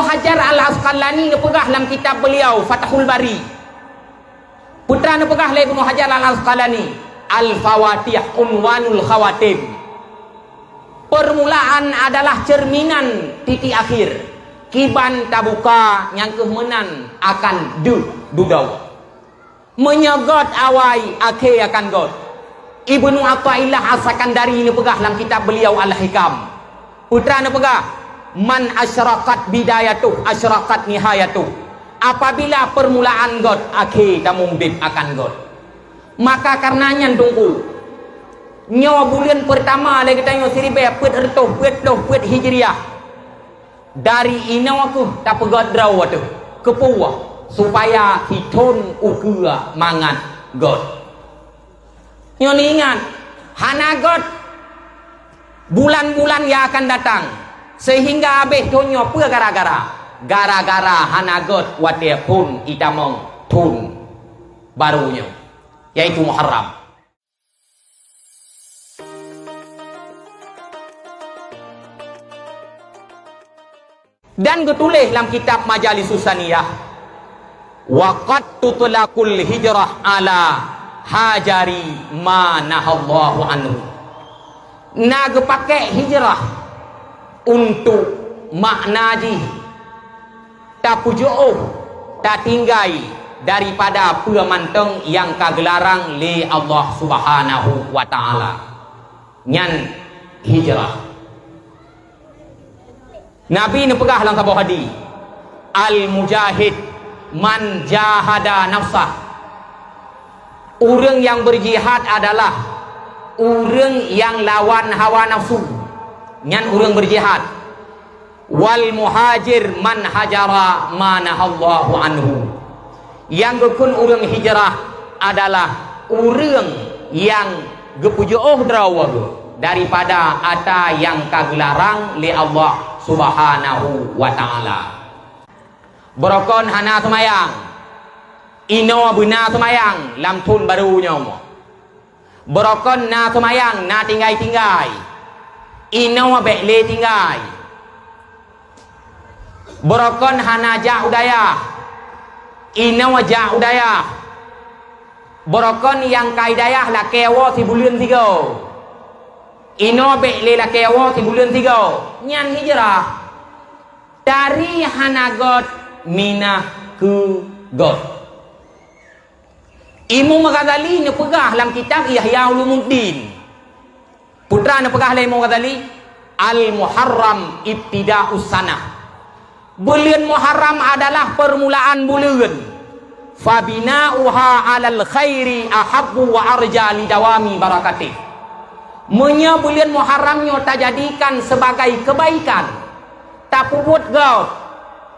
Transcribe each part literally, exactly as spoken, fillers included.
Hajar Al-Asqalani neupeugah lam kitab beliau Fathul Bari. Peue neupeugah lé Ibnu Hajar Al-Asqalani, Al-Fawatih Unwanul Khawatim. Permulaan adalah cerminan titik akhir. Kiban tabuka nyang keuh meunan akan deuh dudoe. Meunyoe göt awai, akhé akan göt. Ibnu Athaillah As-Sakandari neupeugah lam kitab beliau Al-Hikam. Peue neupeugah, "Man asyraqat bidayatuh, asyraqat nihayatuh." Apabila permulaan göt, akhé tamong udeb akan göt. Maka karena nyan Teungku, nyoe buleuen peurtama lé geutanyoe siribée peuet reutôh peuet ploh peuet Hijriah. Dari inoe keuh tapeugöt droe teuh, keupeue? Supaya sithon ukeue mangat göt. Nyoe ingat, hana göt bulan-bulan nyang akan datang, sehingga abéh thon nyoe peue gara-gara? Gara-gara hana göt watée phon itamong thon barô nyoe, yaitu Muharram. Dan geutuléh lam kitab Majalisus Saniyah, "Wa qad tutlaqul hijrah ala hajari ma nahallahu anhu." Na geupaké hijrah untuk makna jih tapeujeuôh, tatinggai daripada peue mantong nyang ka geularang lé Allah Subhanahu wa Ta'ala. Nyan hijrah. Nabi neupeugah lam saboh hadis, "Al-mujahid man jahada nafsah." Ureuëng nyang beujihad adalah ureuëng nyang lawan hawa nafsu. Nyan ureuëng beujihad. "Wal muhajir man hajara ma nahallahu anhu." Nyang geukheun ureuëng hijrah adalah ureuëng nyang geupeujeuôh droe daripada ata nyang ka geularang lé Allah Subhanahu wa Ta'ala. Beurokon hana seumayang, inoe beuna seumayang lam thon barô nyoe. Beurokon na seumayang na tinggai-tinggai, inoe bék lé tinggai. Beurokon hana jak u dayah, inoe jak u dayah. Beurokon nyang ka i dayah lakée woe sibuleuen sigoe, inoe bék lé lakée woe sibuleuen sigoe. Nyan hijrah. Dari hana göt minah keu göt. Imam Ghazali neupeugah lam kitab Ihya Ulumuddin. Peue neupeugah lé Imam Ghazali, "Al-Muharram ibtida'us sanah." Buleuen Muharram adalah permulaan buleuen. "Fabina'uha 'alal khairi ahabbu wa arja li dawami barakatih." Meunyoe buleuen Muharram nyoe tajadikan sebagai kebaikan, tapeubuet göt,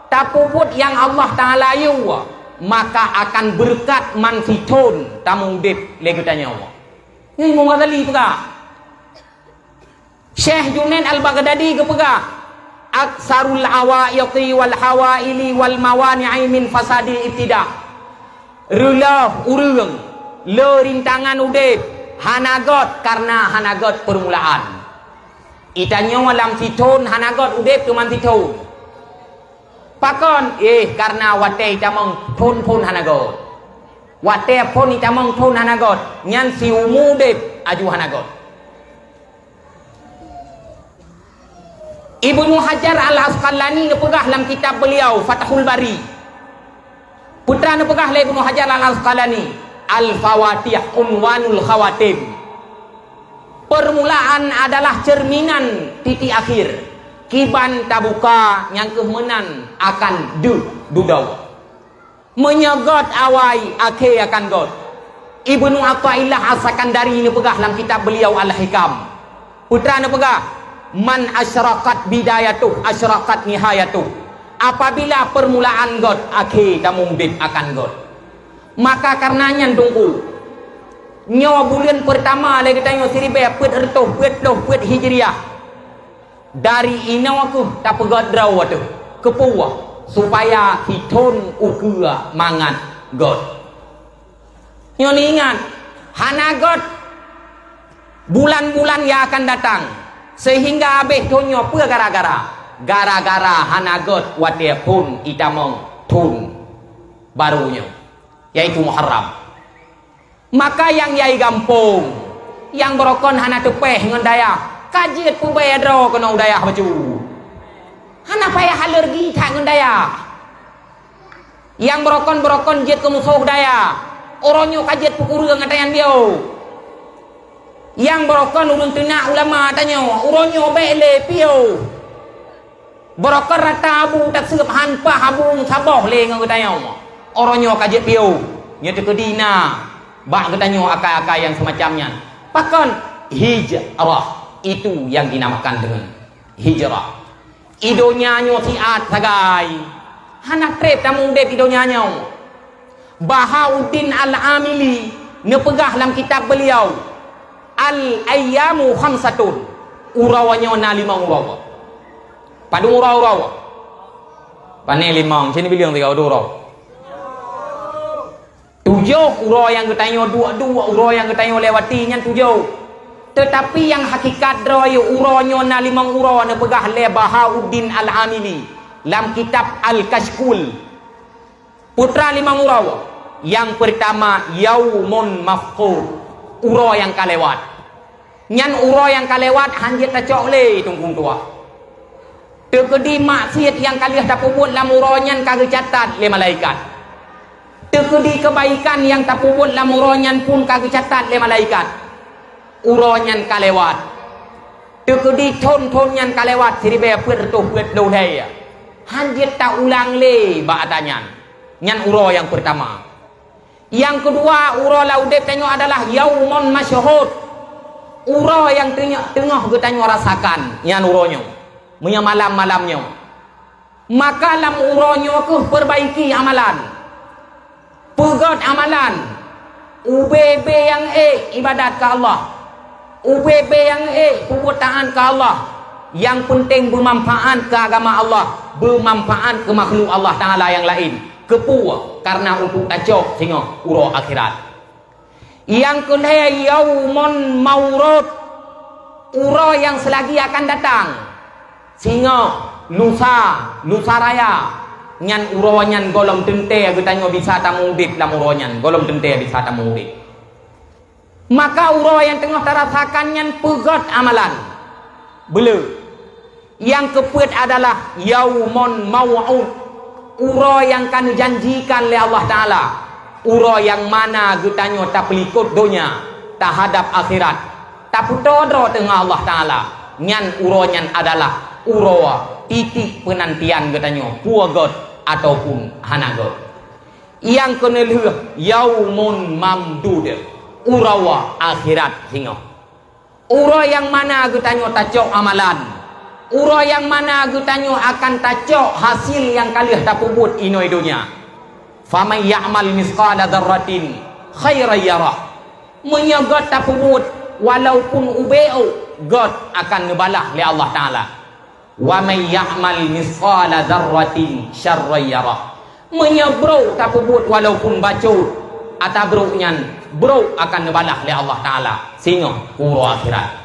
tapeubuet nyang Allah Ta'ala yue, maka akan beureukat man sithon tamong udeb lé geutanyoe. Nyoe Imam Ghazali peugah. Syekh Junaid Al-Baghdadi geupeugah, "Aksarul awaiqi wal hawaili wal mawani'i min fasadil ibtida." Reuloh ureuëng, le rintangan udeb, hana göt karena hana göt permulaan. Itanyoe lam sithon hana göt udeb teuma sithon. Pakon? Eh, karena watée itamong phon-phon hana göt. Watée phon itamong phon hana göt, nyan siumu udeb aju hana göt. Ibnu Hajar Al-Asqalani neupeugah lam kitab beliau Fathul Bari. Peue neupeugah lé Ibnu Hajar Al-Asqalani, "Al-Fawatih Unwanul Khawatim." Permulaan adalah cerminan titik akhir. Kiban tabuka nyang keuh meunan akan deuh dudoe. Meunyoe göt awai, akhé akan göt. Ibnu Athaillah As-Sakandari neupeugah lam kitab beliau Al-Hikam. Peue neupeugah, "Man asyraqat bidayatuh, asyraqat nihayatuh." Apabila permulaan göt, akhé tamong udeb akan göt. Maka karena nyan Teungku, nyoe buleuen peurtama lé geutanyoe siribée peuet reutôh peuet ploh peuet Hijriah. Dari inoe keuh tapeugöt droe teuh, keupeue? Supaya sithon ukeue mangat göt. Nyoe ingat, hana göt bulan-bulan nyang akan datang, sehingga abéh thon nyoe peue gara-gara? Gara-gara hana gét watée phon itamong thon barô nyoe, yaitu Muharram. Maka nyang yai gampông, nyang beurokon hana teupéh ngon dayah, ka jeuet peubée droe keunoe u dayah bacut. Hana payah alergi that ngon dayah. Nyang beurokon-beurokon jeuet keu musoh dayah, uroe nyoe ka jeuet peukureueng ata nyan piôh. Nyang beurokon ureuëng teunak ulama tanyoe, uroe nyoe bék lé piôh. Beurokon rata abu taseueb han paih abu saboh lé ngon geutanyoe, uroe nyoe ka jeuet piôh. Nyoe teukeudi na bak geutanyoe akai-akai nyang seumacam nyan. Pakon? Hijrah, itu yang dinamakan dengan hijrah. I donya nyoe siat sagai, hana treb tameudeb i donya nyoe. Bahauddin Al-Amili neupeugah lam kitab beliau, "Al-ayyamu khamsatun." Uroe nyoe na limong uroe. Padum uroe-uroe? Pane limong, sini bilang tiga uroe. Tujoh uroe nyang geutanyoe duek-duek, uroe nyang geutanyoe lewati nyan tujoh. Teutapi nyang hakikat droe uroe nyoe na limong uroe neupeugah lé Bahauddin Al-Amili lam kitab Al-Kashkul. Peue teuma limong uroe? Nyang peurtama, yaumun mafqud, uroe nyang ka lewat. Nyan uroe nyang ka lewat han jeuet tacok lé Teungku tuha. Teukeudi maksiet nyang ka lheueh tapeubuet lam uroe nyan ka geucatat lé malaikat. Teukeudi keubaikan nyang tapeubuet lam uroe nyan pun ka geucatat lé malaikat. Uroe nyan ka lewat. Teukeudi thon-thon nyan ka lewat siribée peuet reutôh peuet ploh lhée. Han jeuet taulang lé bak ata nyan. Nyan uroe nyang peurtama. Nyang keudua, uroe lam udeb tanyoe adalah yaumun masyhud. Uroe nyang teungoh, teungoh geutanyoe rasakan, nyan uroe nyoe. Meunyoe malam-malam nyoe. Maka lam uroe nyoe kheueh peurbaiki amalan. Peugét amalan. Ubé-bé nyang ék ibadat keu Allah. Ubé-bé nyang ék peubuet taát keu Allah, nyang peunteng beumanfaat keu agama Allah, beumanfaat keu makhluk Allah Taala nyang laén. Keupeue? Kareuna untuk tacok singoh uroe akhirat. Nyang keulhée yaumun maurud, uroe nyang seulagi akan datang. Singoh, lusa, lusa raya, nyan uroe nyan gohlom teuntée geutanyoe bisa tameudeb lam uroe nyan, gohlom teuntée bisa tameudeb. Maka uroe nyang teungoh tarasakan nyan peugét amalan. Beuleu. Nyang keupeuet adalah yaumun mau'ud, uroe nyang ka neujanjikan lé Allah Taala, uroe nyang mana geutanyoe tapeulikot donya tahadab akhirat, tapeutoe droe teungoh Allah Taala. Nyan uroe nyan adalah uroe titik peunantian geutanyoe, peue gét ataupun hana gét. Nyang keuneulheueh yaumun mamdud, uroe akhirat singoh. Uroe nyang mana geutanyoe tacok amalan, uroe nyang mana geutanyoe akan tacok hasil nyang ka lheueh tapeubuet inoe donya. Faman ya'mal mithqala dzarratin khairan yarah. Meunyoe gét tapeubuet walaupun ubé ôk, gét akan neubalah lé Allah Taala. Wa may ya'mal mithqala dzarratin syarran yarah. Meunyoe brok tapeubuet walaupun bacut, ata brok nyan brok akan neubalah lé Allah Taala singoh uroe akhirat.